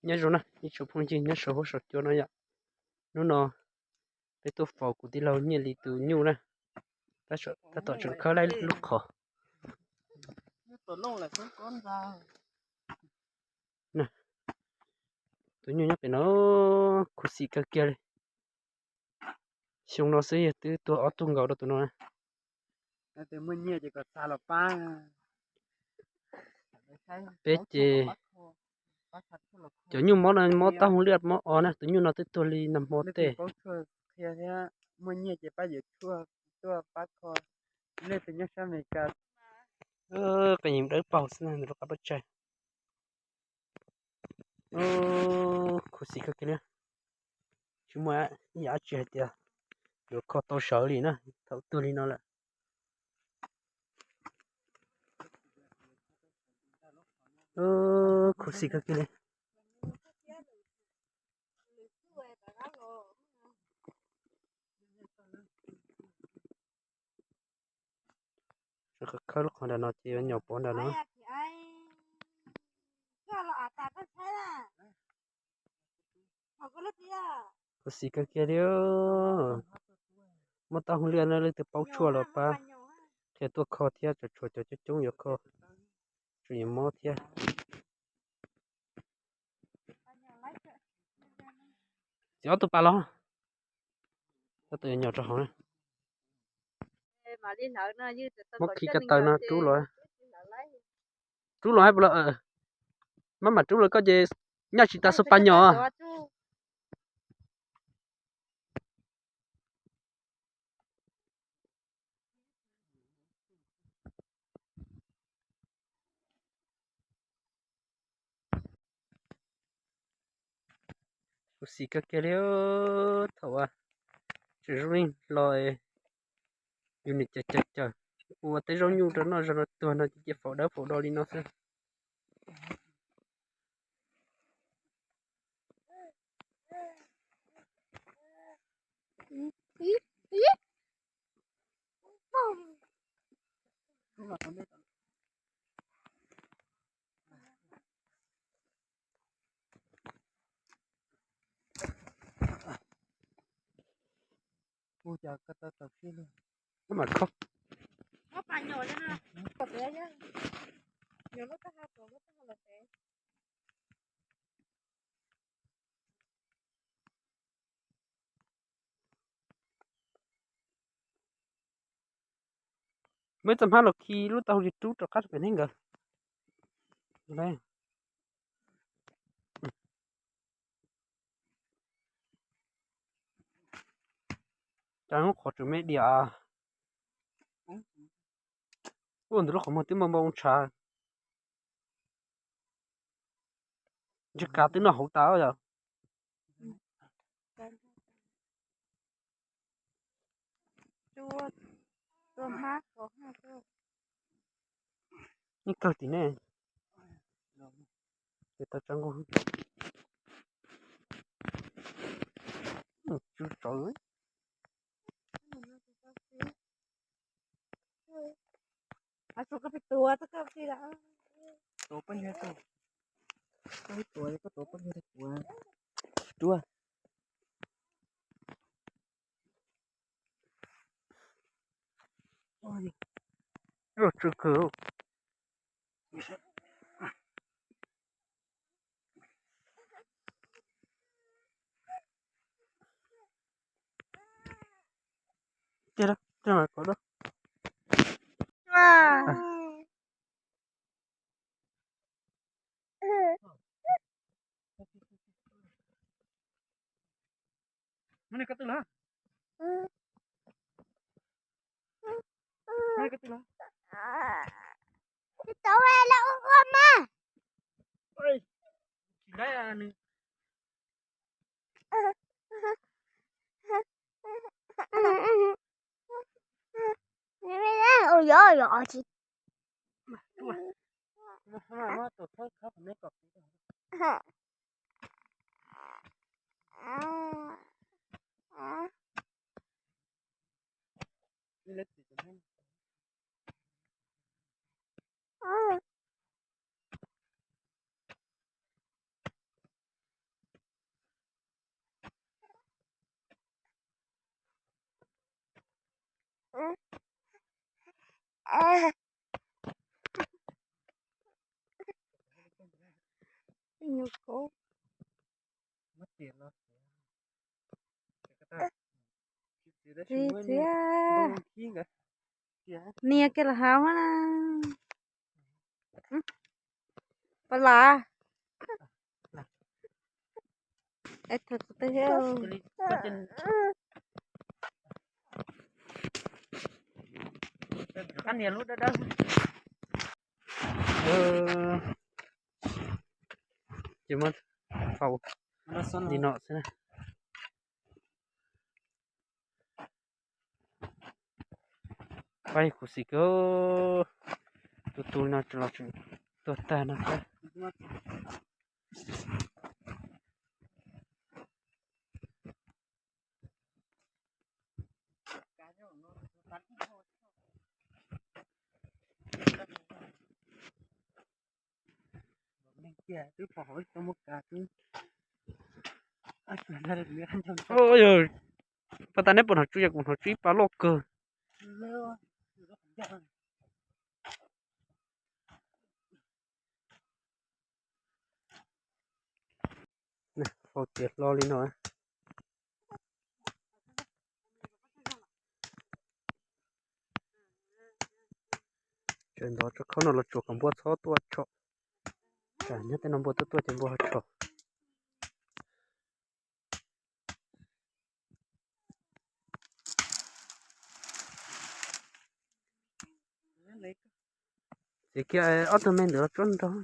Nyob zoo na ib tsoom phooj ywg nyob saum huab saum cua no yom. Hnub no peb tuaj faus kuv tij laug Nyiaj Lis tus nyuj na. Tab tom tseem khawb laib lub qhov. Tus nyuj nyob pem no khuv xim kawg kiag li. Xyoo no xwb yog twb tuag ob tug nkaus rau tus no na. Peb ces cov nyuj mob no mob taub hau liaj mob o na, tus nyuj no twb tuag li nag hmo tej. Qee yees dawb paug xwb na, rov qab pab tsaig. Khuv xim kawg kiag li. Tsis muaj ib yam dab tsi hais tias yuav kho tau sawv li na thaum tuag li no lawm. Khuv xim kawg kiag li. Khawb lub qhov nram no ces yuav nyuam pov nram no. Khuv xim kawg kiag li. Mob taub hau liaj no leej twg paub tshuaj los pab qhia tuaj kho thiab, tseem tshuav cov coob coob yuav kho, tseem yuav mob thiab. Txiv ob tug pas los, ob tug nyom rau hauv na. Muab khi ko taw no rub los, rub los hais puas los, maj mam rub los koj ces nyaj tsis tas xub pas nyom. Khuv xim kawg kiag li. Thaum tseem zoo li los, yus nim caws caws caws ua tej zaub nyuj rau noj, zaum no tuag no ces cia faus dawb faus do li no xwb. Ua cas ko taw tawm kiag li. Koj mam kho. Muaj ib txoj hmab los khi lub taub hau rub rov qab rau pem neej nkawd. Cas lub qhov tseem me diam. Ua ntawm lub qhov muag twb npau npau ntshav. Ntshe kav twb noj hauv tas yom. Ib kawg tim nej. Ces tau tsa nkuj. Tsw tsawv. Tua pab yawg, koj tua pab yawg, tua. Tsw kawg. Tiag, tiag mas kov da. Muab nej koj twj los. Muab nej koj twj los. Tsis tau los ua ua mas. Tsis laib nws. Ua yog yog tsis. Nyuam qhuav. Txiv txiav, nias kiag los haus na. Pas las. Es thaum tus twg thiab? Ces muab faus li no xwb na. Pab kuv xim kawg, tus tus no los tseem tuag tag no thiab. Pas tas neb puas hnov tsw, yog kuv hnov tsw ib pas loj kawg. Faus tiav hlo li no. Tseem ntov tso khaub no los tsuas kom npua txhob tuaj tshom. Tsam nyob tej no npua tuaj tuaj ces npua ho tshom. Txiav kiag ob tug me ntawd los tsuab nrog.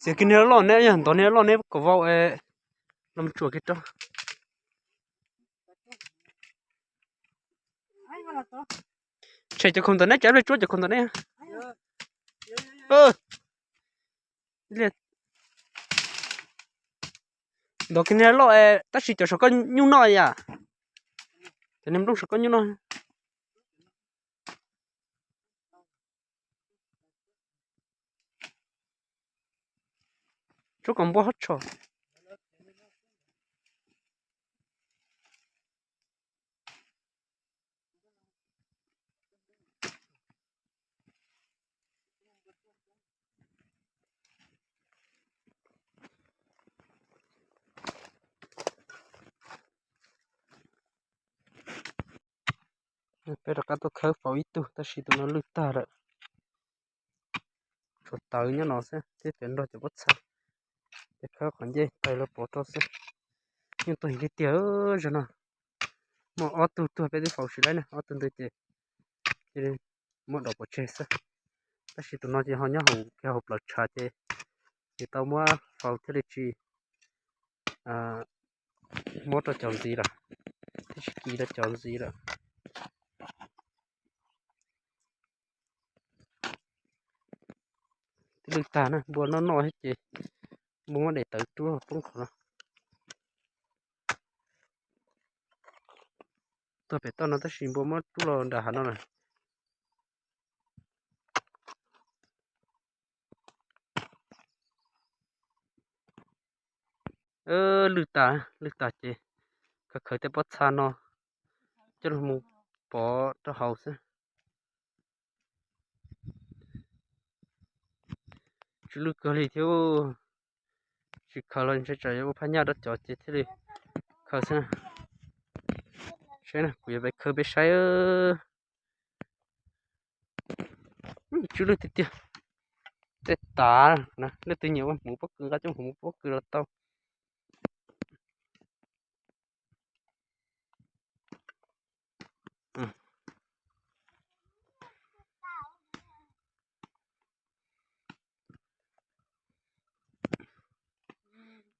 Txiav kiag niag loj neb, yog ntov niag loj neb kom vau es los tsuam kiag rau. Tshem cov khoom ntawm neb, tsam ib pliag tsuab cov khoom ntawm neb. Ntov kiag niag loj es tab sis cov saum koj nyuj noj yam. Cov niag nplooj saum koj nyuj noj. Tsuab kom npua hob tshom. Peb rov qab tuaj khawb faus ib tug tab sis tus no lwj tag lawm. Tshuav tawv nyob no xwb thiab cov nrog cov pob txha. Ces khawb qhov ncej tais los pov rau xwb. Nyuj tuag heev tiag tiag. Zaum no muaj ob tug tuag peb twb faus tsis laib na, ob tug ntawd ces cia li muab dov pov tseg xwb. Tab sis tus no ces ho nyob hauv kiag hauv plawv tshav ces tsis tau muab faus thiaj li tsis muab rau cov ntxiv lawm, thiaj tsis kis rau cov ntxiv lawm. Twb lwj tag na, npua noj noj thiab ces npua muab daim tawv rub poob qhov no. Tuag pem toj no tab sis npua muab rub los nram hav no lawm. Lwj tas, lwj tas ces khaws khaws tej pob txha no coj los mus pov rau hauv xwb. Tsw lwj kawg li thiab. Tsis khaws los ntshe tsam yuav ua phaj nyaj rau cov ces thiaj li khaws xwb. Saib na, kuv yuav peb khaws peb saib. Tsw lwj tiag tiag. Tej tav na, leej twg nyiam ua hmuv pob kws nqa coj hmuv pob kws los tau.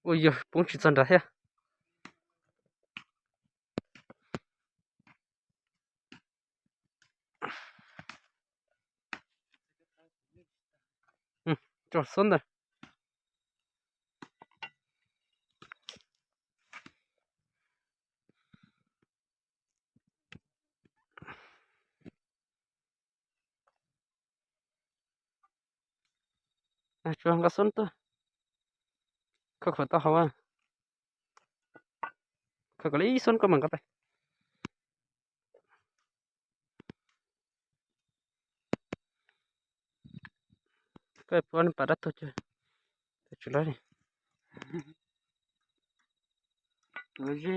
Ua yog poob tsis txog nrad thiab. Tso xub ntawd. Tsuas nqa xub tuaj, kho khuam tau hauv, kho kom li ib xub koj mam nqa pais. Koj puab pam dab tuag cuag, tsis laib li. Tuav ze,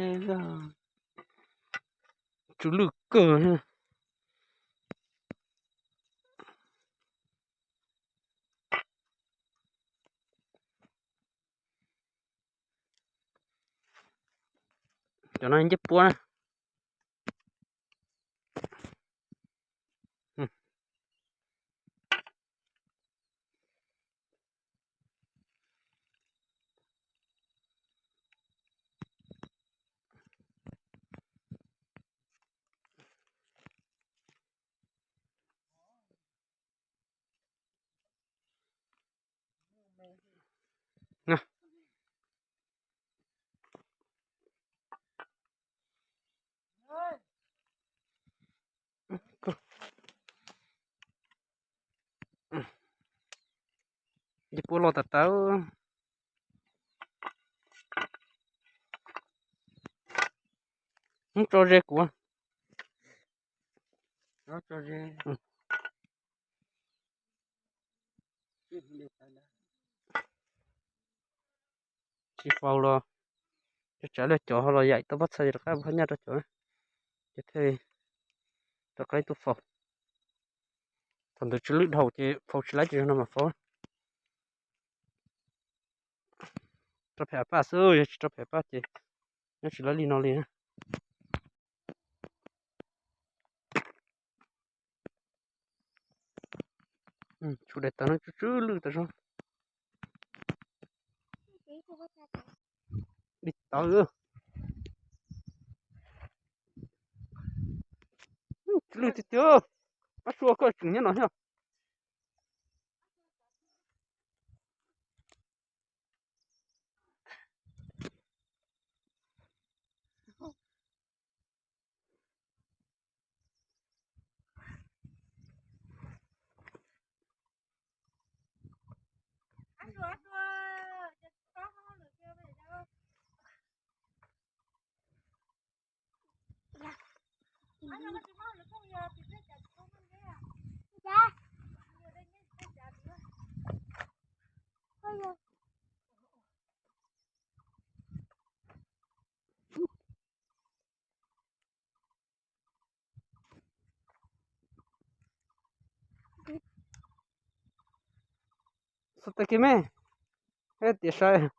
tsw lwj kawg. Cov no ncej puab na. Ncej puab loj tas tas. Muab tso ze kuv. Tsis faus los, tsav lawm cov ho los yaim tau pob txha rov qab phab nyaj rau cov, ces thiaj rov qab ib tug faus. Thaum ntawd tsw lwj dhau ces faus tsis laib ces zaum no mam faus. Rau phem paj xwb, yog tsis rau phem paj ces nyob tsis laib li no li. Tshuav daim tawv no tsw tsw lwj tas zog. Li tawv. Tsw lwj tiag tiag. Pab sua koj tseem nyob no thiab. Xav tes kiag me, tias sai.